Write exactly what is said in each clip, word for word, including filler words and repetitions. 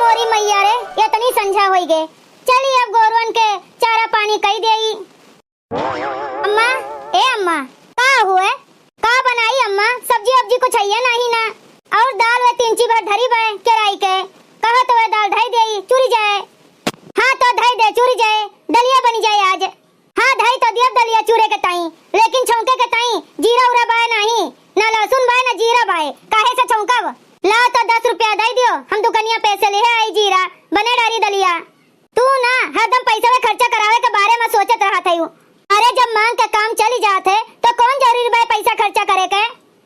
मोरी मैया रे, एतनी संझा होई गे, चली अब गोरुअन के चारा पानी कई देई। अम्मा, ए अम्मा, का हुए? का बनाई अम्मा? सब्जी वब्जी कुछ हइये नाही ना। और दाल वे तीन ची भर धरी बे केराई के, कहो तो वे दाल धई देई, चुरी जाए। हाँ तो धई दे, चुरी जाए, दलिया बनी जाए आज। हाँ धई तो दियब दलिया चूरे के ताई, लेकिन छौंके के ताई जीरा उरा बाय नाही, ना लहसुन बाय ना जीरा बाय, काहे से छौंकब? लाओ तो दस रुपया दई दियो, हम दुकनिया पैसे लिहे आई जीरा, बने डारी दलिया। तू ना हरदम पैसा में खर्चा करावे के बारे में सोचत रहत हयू। अरे जब मांग के काम चली जात है तो कौन जरूरी बा पैसा खर्चा करे के?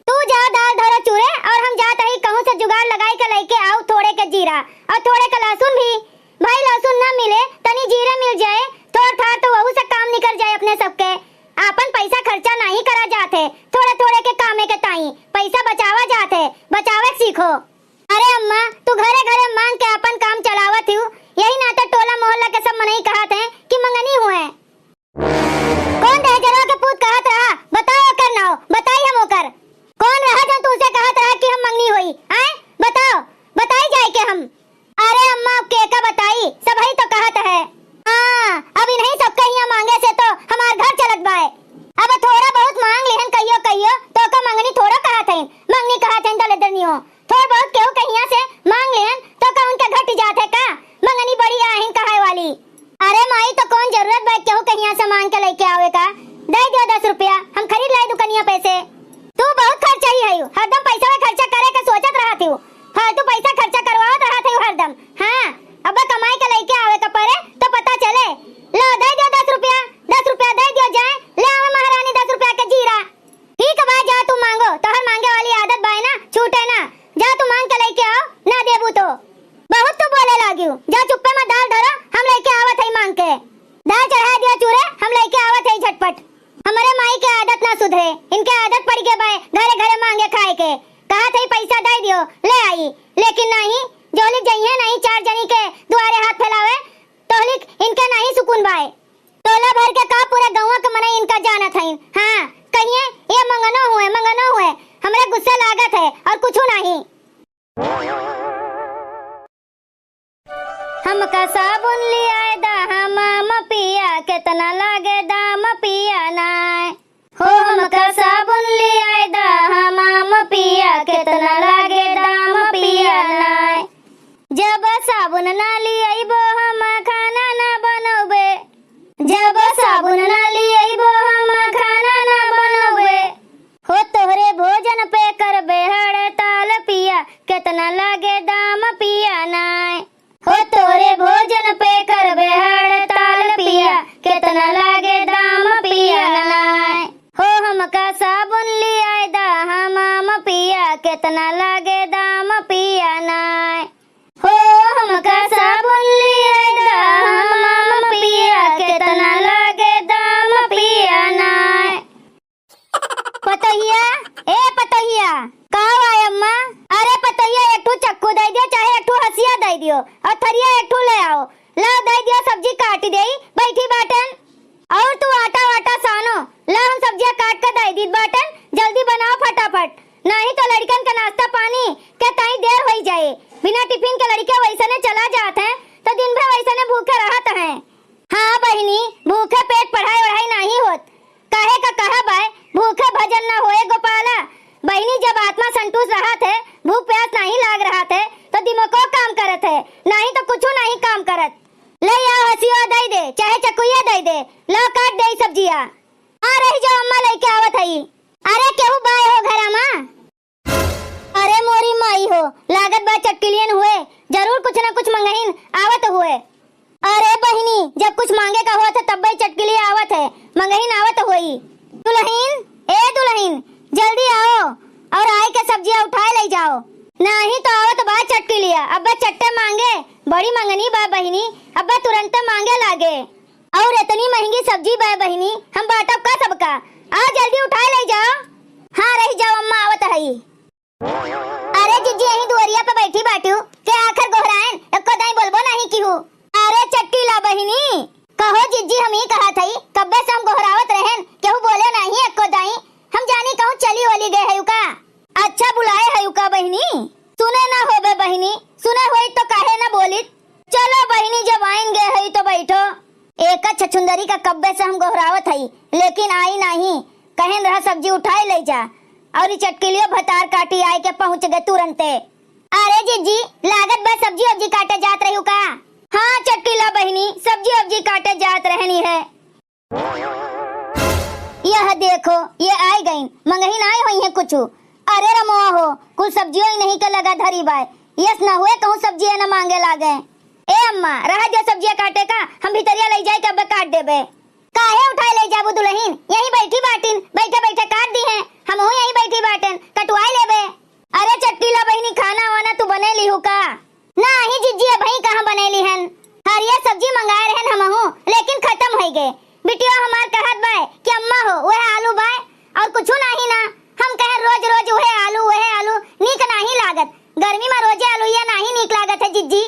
तू जा दाल धरो चूरे और हम जात हई कहूँ से जुगाड़ लगाई के लइके आऊ थोड़े के जीरा और थोड़े के लहसुन भी। भाई लहसुन ना मिले तनी जीरे मिल जाए, थोड़ थाड़ तो वहू से काम निकल जाए अपने सबके। आपन पैसा खर्चा नाही करा जात है, थोड़े थोड़े के कामे के ताई पैसा बचावा जात है, बचावे के सीखो। अरे अम्मा, तू घरे घरे मांग के आपन काम चलावत हू, यही नाते टोला मोहल्ला के सब मनई कहत हैं कि मंगनी हुए। कौन दहेजरवा के पूत कहत रहा? बताओ ओकर नाव, बताई हम ओकर। कौन रहा जौन तुमसे कहत रहा कि हम मंगनी होई? आय? बताओ, बताई जाए के हम। अरे अम्मा, अब के का बताई, सबही तो कहत है। हाँ, अब इन्हीं सबके हियां मांगे से तो हमार घर चलत बाय। अब थोड़ा बहुत मांग लेहन कहियो कहियो, तो का मंगनी थोड़ो कहत हैं, मंगनी कहत हैं दलिद्रनियो। थोड़ बहुत केहू के हियां से मांग लेहन, तो का उनके घट जात है का? मंगनी बड़ी आहिन कहाए वाली। अरे माई, तो कौन जरूरत बा केहू के हियां से मांग के लइके आवे का? दे दियो दस रुपया, हम खरीद लाई दुकनिया पे से। तू बहुत खर्चा ही है, हरदम पैसा में खर्चा करे के सोचत रहत हूँ, फालतू पैसा खर्चा करवावत रहत हूँ हरदम। हाँ, अब कमाई के लइके आवे का पड़े तो पता चले। लो, दे दियो दस रुपया, दस रुपया दे दियो जाए, ले आवे महारानी दस रुपया के जीरा। ठीक बा, जा तू मांगो, तोहर मांगे वाली आदत बाय ना, छूटे ना। जा तू मांग के लइके आओ, ना देबू तो। बहुत तू बोले लागियो, जा चुप्पे में दाल धरो, हम लइके आवत हई मांग के। दाल चढ़ा दियो चूरे, हम लइके आवत हई झटपट। हमरे माई के आदत ना सुधरे, इनके आदत पड़ गए बाय घरे घरे मांगे खाए के। कहा थई पैसा दे दियो, ले आई, लेकिन नहीं, जोहलिक जइहे नहीं चार जनी के दुआरे हाथ फैलावे, तोहलिक इनके नहीं सुकून बाय। टोला भर के का पूरा गौवा के मनई इनका जानत हईन। हाँ, कहिए, "ये मंगनो हुए, मंगनो हुए।" हमरे गुस्सा लागत है और कुछ नहीं। हमका साबुन लियाए दा हमाम पिया, केतना लागे दाम पिया नाय। हो हमका साबुन लियाए दा हमाम पिया, केतना लागे दाम पिया नाय। जब साबुन ना लियाइबो हम खाना ना बनौबे। जब साबुन ना लियाइबो हम खाना ना बनौबे। हो तोहरे भोजन पे करबे हड़ताल पिया, केतना लागे दाम पिया नाय। हो तोहरे भोजन पे करबे हड़ताल पिया, केतना लागे दाम पिया नाय। हो हमका साबुन लियाए दा हमाम पिया, केतना लागे दाम पिया नाय। हो हमका साबुन लियाए दा हमाम पिया, केतना लागे दाम पिया नाय। पतोहिया, ए पतोहिया, का हुआ अम्मा? अरे पतोहिया, एक ठो चक्कू दे दियो, चाहे एक ठो हंसिया दे दियो, और थरिया एक ठो ले आओ। लाओ, दे दियो, सब्जी काट देई, बैठी बाटन। और तू आटा वाटा सानो, ला हम सब्जिया काट के दे दी बाटन, जल्दी बनाओ फटाफट, नहीं तो लड़कन के नाश्ता पानी के ताई देर होई जाए। बिना टिफिन के लड़के वैसने चला जात हैं, तो दिन भर वैसने भूखे रहत हैं। हाँ बहिनी, भूखे पेट पढ़ाई वढ़ाई नहीं होत। काहे का कहा बाय, भूखे भजन न होए गोपाला। बहिनी, जब आत्मा संतुष्ट रहत है, भूख प्यास नहीं लाग रहत है, तो दिमागो काम करत है, नहीं तो कुछ नहीं काम करत। ले आओ हसिया दे दे, चाहे चकुइया दे दे, ला काट दे सब्जिया। आ रही जाओ अम्मा, लेके आवत हई। अरे केहू बाय हो घरा मा? अरे मोरी माई हो, लागत बा चटकिलियन हुए, जरूर कुछ ना कुछ मंगहिन आवत हुए। अरे बहिनी, जब कुछ मांगे का होत है तब्बे चटकिलिया आवत है, मंगहिन आवत होई। दुलहिन, ए दुलहिन, जल्दी आओ और आए के सब्जिया उठाए ले जाओ, नाही तो आवत बा चटकिलिया। अब्बे चट्टे मांगे, बड़ी मंगनी बा बहिनी, अब्बे तुरंते मांगे लागे। और इतनी महंगी सब्जी बा बहिनी, हम बांटब का सबका? आओ जल्दी उठाए ले जाओ। हाँ रही जाओ अम्मा, आवत हई। अरे जिज्जी, यहीं दुआरिया पे बैठी बाटू, के आखिर गोहरायन, एको दाई बोलबो नहीं किहू। अरे चट्टी ला बहिनी, कहो जिज्जी, हम ही कहा थई, कब्बे से हम गोहरावत रहेन, केहू बोले नहीं एको दाई, हम जानी कहूँ चली ओली गए हयू का। अच्छा बुलाए हयू का बहिनी? सुने ना होबे बहिनी, सुने होई तो काहे ना बोल बोलित, "चलो बहिनी, जब आइन गए हई तो बैठो।" एका छछुंदरी का कब्बे से हम गोहरावत हई, लेकिन आई नाहीं। कहेन रहा सब्जी उठाए लइ जा, और ई चटकिलियो भतार काटी आए के पहुँच गए तुरंते। अरे जिज्जी, लागत बा सब्जी उब्जी काटे जात रही का? हाँ चटकिला बहिनी, सब्जी उब्जी काटे जात रहनी है। यह देखो, ये आइ गईं, मंगहिन आइ होइहैं कुछु। अरे रमवा हो, कुल सब्जियो इनहीं के लगा धरी बाय। यस न हुए कहूँ सब्जिया न माँगे लागे। ए अम्मा, रहा द्या सब्जिया काटे का, हम भितरिया लइ जाइके अब्बे काट देबे। काहे उठाए लइ जाबू दुलहिन, यहीं बैठी बाटिन, बैठे बैठे काट दीहैं, हमहूँ यहीं बैठी बाटेन, कटवाए लेबे। अरे चटकीला बहिनी, खाना वाना तू बनइ लिहू का? नाहीं जिज्जी, अबहीं कहाँ बनइ लिहन। हरियर सब्जी मंगाए रहन हमहूँ, लेकिन खतम होइ गए। बिटिया हमार कहत बाय कि अम्मा हो, उहे आलू बाय और कुछू नाहीं ना। हम कहे, "रोज रोज उहे आलू, उहे आलू, नीक नाहीं लागत। गर्मी मा रोजे आलूया नाहीं नीक लागत है जिज्जी,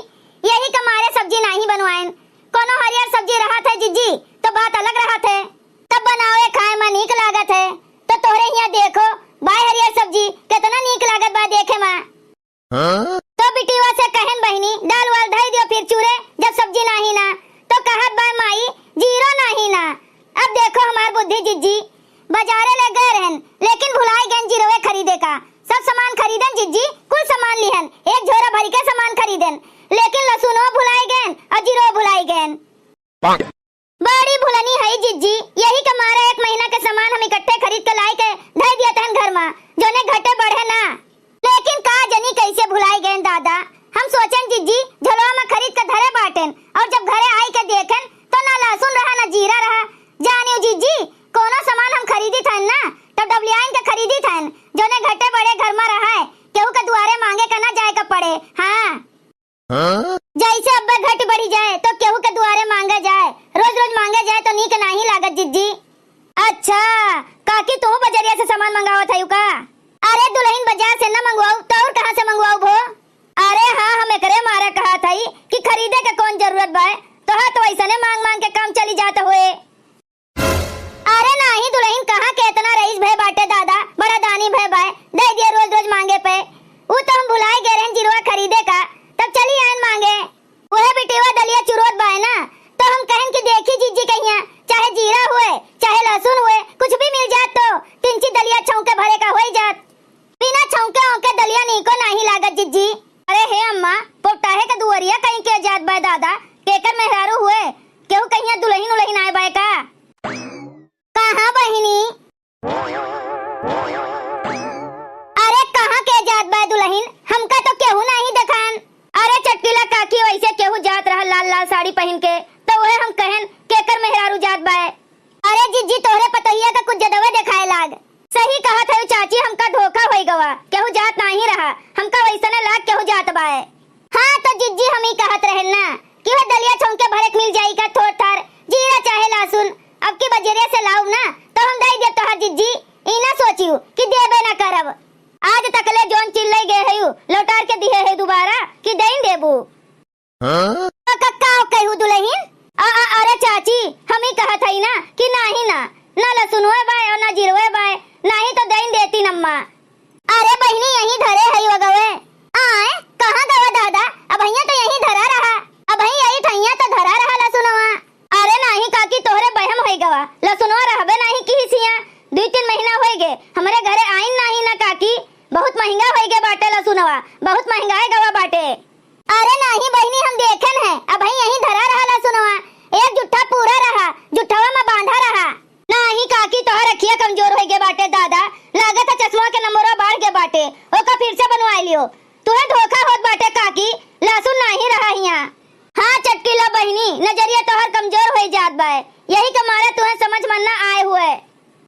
यही के मारे सब्जी नाहीं बनवाएन। कोनो हरियर सब्जी रहत है जिज्जी, तो बात अलग रहत है। तब बनावे खाए मा नीक लागत है। तो तोहरे हियाँ देखो, बाय हरियर सब्जी, केतना नीक लागत बा देखे मा।" हाँ? तो बिटिवा से कहेन, "बहिनी, दाल वाल धइ दियो फिर चूरे, जब सब्जी नाहीं ना।" तो कहत बा, "माई, जीरो नाहीं ना।" अब देखो हमार बुद्धि जिज्जी, बजारे ले गए रहन, लेकिन भुलाए गएन जीरोवे खरीदे का। सब सामान खरीदन जिज्जी, कुल सामान लिहन, एक झोरा भरी के सामान खरीदन, लेकिन लहसुनो भुलाए गएन और जीरो भुलाए गएन। बड़ी भुलनी हई जिज्जी, यही के मारे एक महीना के सामान हम इकट्ठे खरीद के लाइके धइ दियत हन घर मा, जउने घटे बढ़े ना। लेकिन का जनी कैसे भुलाए गएन दादा। हम सोचेन जिज्जी, झोलवा मा खरीद के धरे बाटेन, और जब घरे आइके देखेन तो ना लहसुन रहा ना जीरा रहा। जानियो जिज्जी, कोनो सामान हम खरीदित हन ना, तब डबलियाइन के खरीदित हन, जउने घटे बढ़े घर मा रहे, केहू के दुआरे माँगे के ना जाए के पड़े। हाँ। हाँ? जैसे अब्बे घट बढ़ी जाए तो केहू के दुआरे माँगे जाए, रोज रोज माँगे जाए तो नीक नाहीं लागत जिज्जी। अच्छा, काकी तू बजरिया से सामान मंगावत हयू का? अरे दुलहिन, बजार से न मंगवाऊ तो और कहाँ से मंगवाऊ भो? अरे हाँ, हम एकरे मारे कहत हई कि खरीदे के कौन जरूरत बाय, तोहार तो वैसने माँग माँग के काम चली जात होए। अरे नाहीं दुलहिन, कहाँ के एतना रईस भए बाटे दादा, बड़ा दानी भए बाय, दइ दिए रोज रोज माँगे पे। ऊ तो हम भुलाए गए रहन जिरवा खरीदे का, तब चली आएन माँगे। उहे बिटिवा दलिया चुरोत बाय ना, तो हम कहेन कि देखी जिज्जी कहियाँ, चाहे जीरा हुए, चाहे लहसुन हुए, कुछ भी मिल जात तो तिनची दलिया छौंके भरे का होइ जात। बिना छौंके औंके दलिया नीको नाहीं लागत जिज्जी। अरे हे अम्मा, पोपटाहे के दुअरिया कहीं के जात बाय दादा, केकर मेहरारू हुए, केहू कहियाँ दुलहिन उलहिन आए बाय का? कहाँ बहिनी? अरे कहाँ के जात बाय दुलहिन, हमका तो केहू नाहीं देखान। अरे चटकीला काकी, वैसे केहू जात रहा लाल लाल साड़ी पहिन के, तो उहे हम कहेन केकर मेहरारू जात बाय। अरे जिज्जी, तोहरे पतोहिया का कुछ जदवे देखाए लाग। सही कहत हयू चाची, हमका धोखा होइ गवा, केहू जात नाहीं रहा, हमका वैसने लाग केहू जात बाय। हाँ तो जिज्जी, हम ई कहत रहेन ना कि वह दलिया छौंके भरे के मिल जाई का थोर थार, जीरा चाहे लहसुन, अब की बजरिया से लाउब ना तो हम दइ देब तोहार जिज्जी, ई ना सोचियो कि देबे ना करब। आज तकले जौन चिल्लइ गए हयू, लौटार के दिहे है दुबारा कि दइन देबू। हाँ? का, का, का कहू दुलहिन? आ, आ, अरे चाची, हम ही कहत हई ना कि नाही ना, ना लहसुनवे बाय और ना जीरवे बाय, नाही तो दइन देती नम्मा। अरे बहिनी, यहीं धरे हई वगवे। आय, कहाँ गवा दादा? अबहिया तो यहीं धरा रहा। अबही यही ठइया तो धरा रहा लहसुनवा। अरे नाही काकी, तोहरे बहम होई गवा, लहसुनवा रहबे नाही किहिसिया। दुई तीन महीना होई गे, हमरे घरे आइन नाही ना काकी। बहुत महंगा होई गे बाटे लहसुनवा, बहुत महंगाए गवा बाटे। अरे नाही बहिनी, हम देखेन है, अबही यहीं धरा रहा लहसुनवा, एक जुट्ठा पूरा रहा, जुट्ठवा में बांधा रहा। नाही काकी, तोहर अखिया कमजोर होई गे बाटे दादा, लागत है चश्मा के नंबरवा बाढ़ गे बाटे, ओका फिर से बनवाई लियो। तुहे धोखा होत बाटे काकी, लहसुन नाही रहा हियां। हाँ चटकीला बहिनी, नजरिया तोहर कमजोर होई जात बाय, यही के मारे तुहे समझ में ना आए हुए।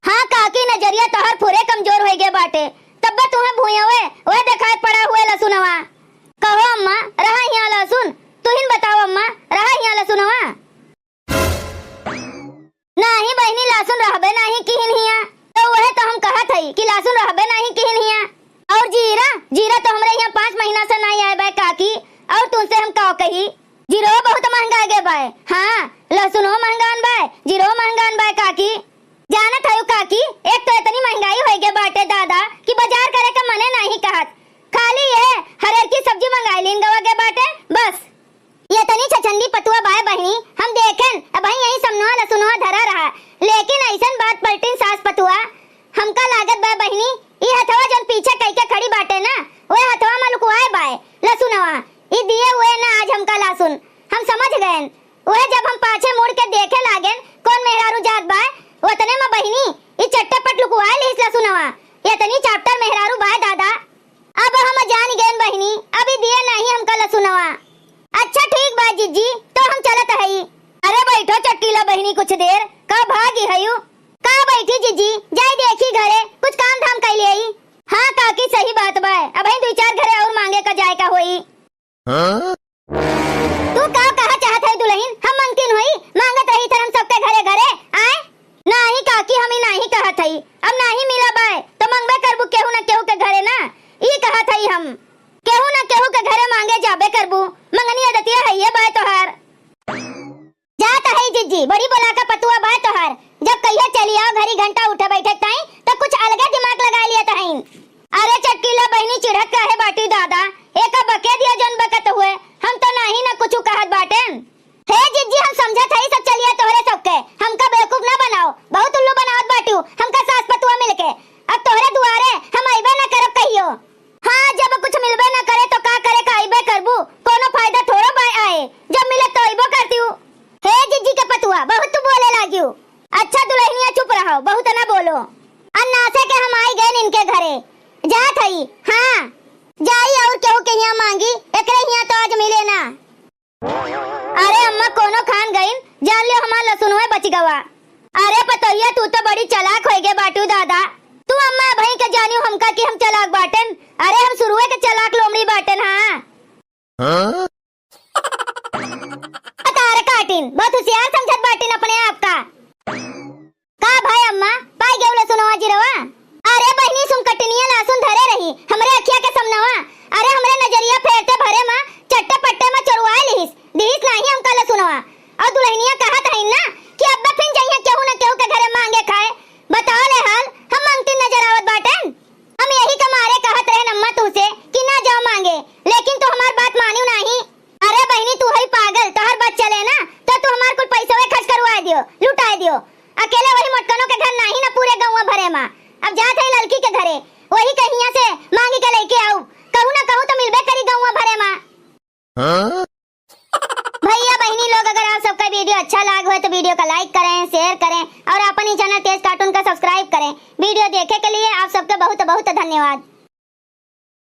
हाँ काकी, नजरिया तोहर फुरे कमजोर होई गे बाटे, तब्बे तुहे भुइयावे ओहे देखाए पड़ा हुए लहसुनवा। कहो अम्मा, रहा हियां लहसुन, तुहिन बताओ अम्मा, रहा हियां लहसुनवा? नाही बहिनी, लहसुन रहबे नाही किहिन हिया। तो वहे तो हम कहत हई कि लहसुन रहबे नाही किहिन हिया। और जीरा, जीरा तो हमरे यहाँ पाँच महीना से नाही आए बाय काकी। और तुमसे हम का कही, जीरो बहुत महंगा गे बाय। हाँ, लहसुनो महंगान बाय, जीरो महंगान बाय काकी। जानत हयू काकी, एक तो इतनी महंगाई होई गे बाटे दादा कि बाजार करे का मने नाही कहत। खाली यह हरेर की सब्जी मंगाई लीन गवा गे बाटे, बस। लसुनवा धरा रहा, लेकिन अइसन बात पलटिन सास पतुआ। हमका लागत बा बहिनी, ई हथवा जौन पीछे कइके खड़ी बाटे ना, ओए हथवा में लुकवाए बाय लसुनवा। ई दिए हुए ना आज हमका लहसुन, हम समझ गएन। ओए जब हम पाछे मुड़ के देखे लागेन, कौन मेहरारू जात बाय, ओतने में बहिनी ई चट्टे पट लुकवाए लिहिस लसुनवा। एतनी चापटर मेहरारू बाय दादा। अब हम जान गएन बहिनी, अभी दिए नाही हमका लसुनवा। अच्छा ठीक बा जिज्जी, तो हम चलत हई। अरे बैठो चटकीला बहिनी कुछ देर, का भागी हयू? का बैठी जिज्जी, जाई देखी घरे, कुछ काम धाम कइ लेई। हाँ काकी सही बात बा, अबहीं दुई चार घरे और मांगे का जाए का होई। हाँ? तू का कहा चाहत है दुलहिन? हम मंगतिन होई, मांगत रही थर हम सबके घरे घरे, आए? नाही काकी, हम ई नाही कहत हई, अब नाही मिला बाय, तो मंगबे करबू केहू न केहू के घरे ना, ई कहत हई हम। केहू न केहू के घरे मांगे जाबे करबू, मंगनी आदतिया हइये बाय तोहार। जात हई जिज्जी, बड़ी बोला का पतुआ बाय तोहार, जब कहिया चली आओ घरी घंटा उठे बैठे ताई, तो कुछ अलगे दिमाग लगा लिया तहईन। अरे चटकीला बहिनी चिढ़त काहे बाटी दादा, एका बके दिया जौन बकत हुए, हम तो नाही ना कुछ कहत बाटेन। हे जिज्जी, हम समझत हई सब चलिया तोहरे सबके, हमका बेवकूफ ना बनाओ, बहुत उल्लू बनावत बाटिउ हमका सास पतुआ मिलके। अब तोहरे दुआरे हम अइबे ना करब कहियो। हाँ, जब कुछ मिलबे ना करे तो का करे का अइबे करबू, कोनो फायदा थोड़ो बा आए, जब मिले तो अइबो करतिउ। हे जिज्जी के पतुआ, बहुत तू बोले लागिउ। अच्छा दुलहिनिया चुप रहो, बहुत ना बोलो। अन्नासे के हम आई गए इनके घरे, जात हई। हाँ, जाई और केहू के हियाँ मांगी, एकरे हियाँ तो आज मिले ना। अरे अम्मा, कोनो खान गइन, जान लियो हमार लसुनवे बच गवा। अरे पतोहिया, तू तो बड़ी चालाक होइगे बाटू दादा। तू अम्मा अबहीं के जानियो हमका कि हम चालाक बाटेन। अरे हम शुरुए के चालाक लोमड़ी बाटेन, हाँ। हाँ? तार काटिन, बहुत होशियार समझत बाटिन अपने आप का। का भाई अम्मा, पाई गयो लसुनवा जिरवा? अरे बहिनी, सुम कटनिया लहसुन धरे रही, हमरे अखिया के समनवा। अरे हमरे नजरिया फेरते भरे मा चट्टे पट्टे मा चोरवाए लिहिस, दिहिस नाही हमका लसुनवा। और दुलहिनिया कहत हईन ना कि अब्बे फिन जइहें केहू न केहू के घरे मांगे खाए। बताओ ले हाल, हम मांगती नजर आवत बाटेन? हम यही के मारे कहत रहेन अम्मा तुहसे कि ना जाओ मांगे, लेकिन तू हमार बात मानियो नाही। अरे बहिनी, तू हई पागल, तोहर बात चले ना, तो तू हमार कुल पैसवे खर्च करवाए दियो, लुटाए दियो। अकेले वही मोटकनो के घर नाही ना पूरे गौवा भरे मा। अब जात हई ललकी के घरे, वही के हियाँ से मांगी के लेके आऊ, कहूँ ना कहूँ तो मिलबे करी गौवा भरे मा। हाँ? भैया बहिनी लोग, अगर आप सबका video अच्छा लाग होए तो video का like करें, share करें और अपन ही channel तेज cartoon का subscribe करें। Video देखे के लिए आप सबके बहुत बहुत धन्यवाद।